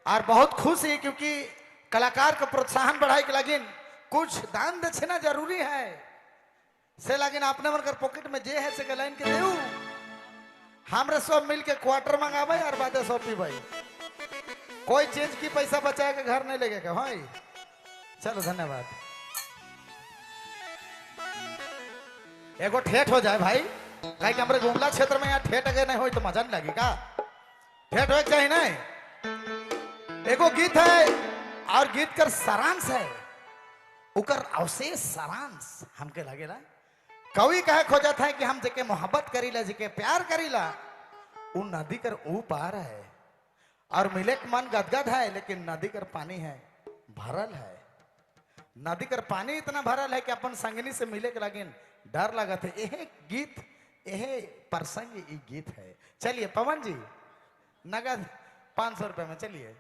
और बहुत खुश है क्योंकि कलाकार का प्रोत्साहन बढ़ाए के लगिन कुछ दान दक्षिणा जरूरी है। से लगिन आपने मन कर पॉकेट में जे है से के लाइन के देऊ, हमरे सब मिल के क्वार्टर मंगावे और बादे सब पीबे, कोई चीज की पैसा बचाए के घर नहीं लेके के भाई। चलो धन्यवाद। एगो ठेठ हो जाए भाई, काहे कि हमरे गुमला क्षेत्र में यहाँ ठेठ अगर नहीं हो तो मजा नहीं लगी का, ठेठ हो चाहिए नहीं। एगो गीत है और गीत कर सारांश है, उकर अवशेष सारांश हमके लगेला। कवि कहे खोजत है कि हम जेके मोहब्बत करीला, जेके प्यार करीला, उ नदी कर ऊ पार है और मिले के मन गदगद है, लेकिन नदी कर पानी है भरल है। नदी कर पानी इतना भरल है कि अपन संगनी से मिले के लगिन डर लगत है। यह गीत, यह प्रसंग ये गीत है। चलिए पवन जी नगद 500 रुपए में। चलिए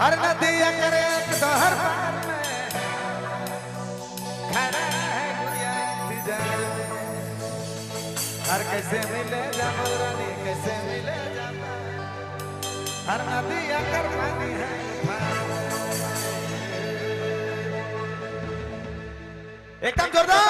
हर नदिया करे दोहर पार में खड़ा है गुड़िया इंतजार में। हर कैसे मिले जामो रानी, कैसे मिले जामा, हर नदिया कर पानी है। एकदम जोरदार।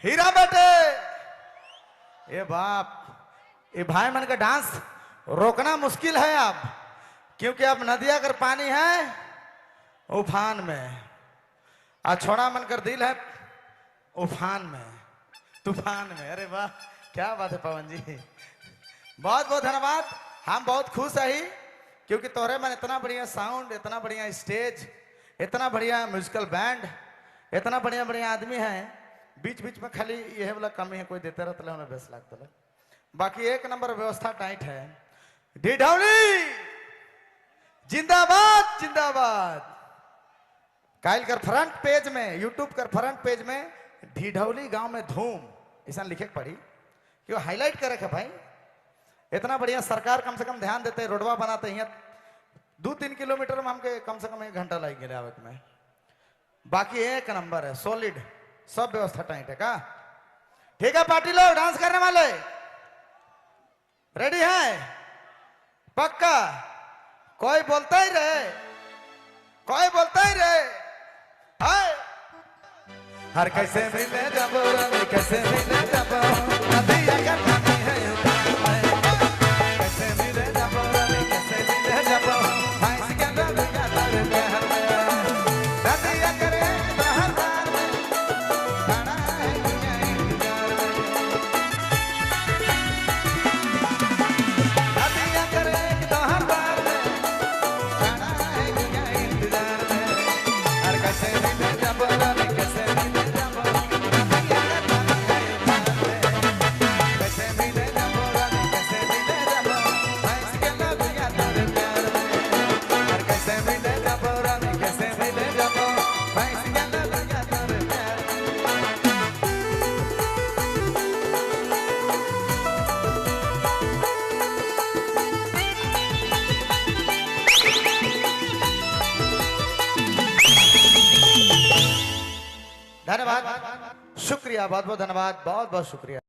हीरा बेटे, ए बाप, ये भाई मन का डांस रोकना मुश्किल है अब, क्योंकि अब नदिया कर पानी है उफान में, आ छोड़ा मन कर दिल है उफान में, तूफान में। अरे वाह, क्या बात है पवन जी, बहुत बहुत धन्यवाद। हम बहुत खुश है क्योंकि तोहरे मन इतना बढ़िया साउंड, इतना बढ़िया स्टेज, इतना बढ़िया म्यूजिकल बैंड, इतना बढ़िया बढ़िया आदमी है। बीच बीच में खाली यह वाला कमी है, कोई देते रहता है बेस लगता है, बाकी एक नंबर व्यवस्था टाइट है। डिढौली जिंदाबाद जिंदाबाद। काइल कर फ्रंट पेज में, यूट्यूब कर फ्रंट पेज में ढिढौली गांव में धूम ऐसा लिखे पड़ी, क्यों हाईलाइट करे के भाई। इतना बढ़िया सरकार कम से कम ध्यान देते, रोडवा बनाते हैं। 2-3 किलोमीटर में हमके कम से कम 1 घंटा लग गया आवत में। बाकी एक नंबर है, सॉलिड, सब व्यवस्था टाइट है का। ठीक है पार्टी लोग, डांस करने वाले रेडी है? पक्का? कोई बोलता ही रहे, कोई बोलता ही रहे। हाय हर कैसे मिले जब, कैसे मिले जब, नदिया का पानी है कैसे मिले जब, कैसे मिले जब, भैंस के नदिया तर प्यार में, नदिया करे बाहर बार में, खड़ा है दुनिया इंतजार में, नदिया करे बाहर बार में, खड़ा है दुनिया इंतजार में, हर कैसे मिले जब, कैसे मिले जब, नदिया का पानी है कैसे मिले जब, कैसे मिले जब, भैंस के नदिया तर प्यार में, हर कैसे मिले जब, कैसे मिले जब, भैंस के नदिया तर प्यार में। धन्यवाद, शुक्रिया, बहुत बहुत धन्यवाद, बहुत बहुत शुक्रिया।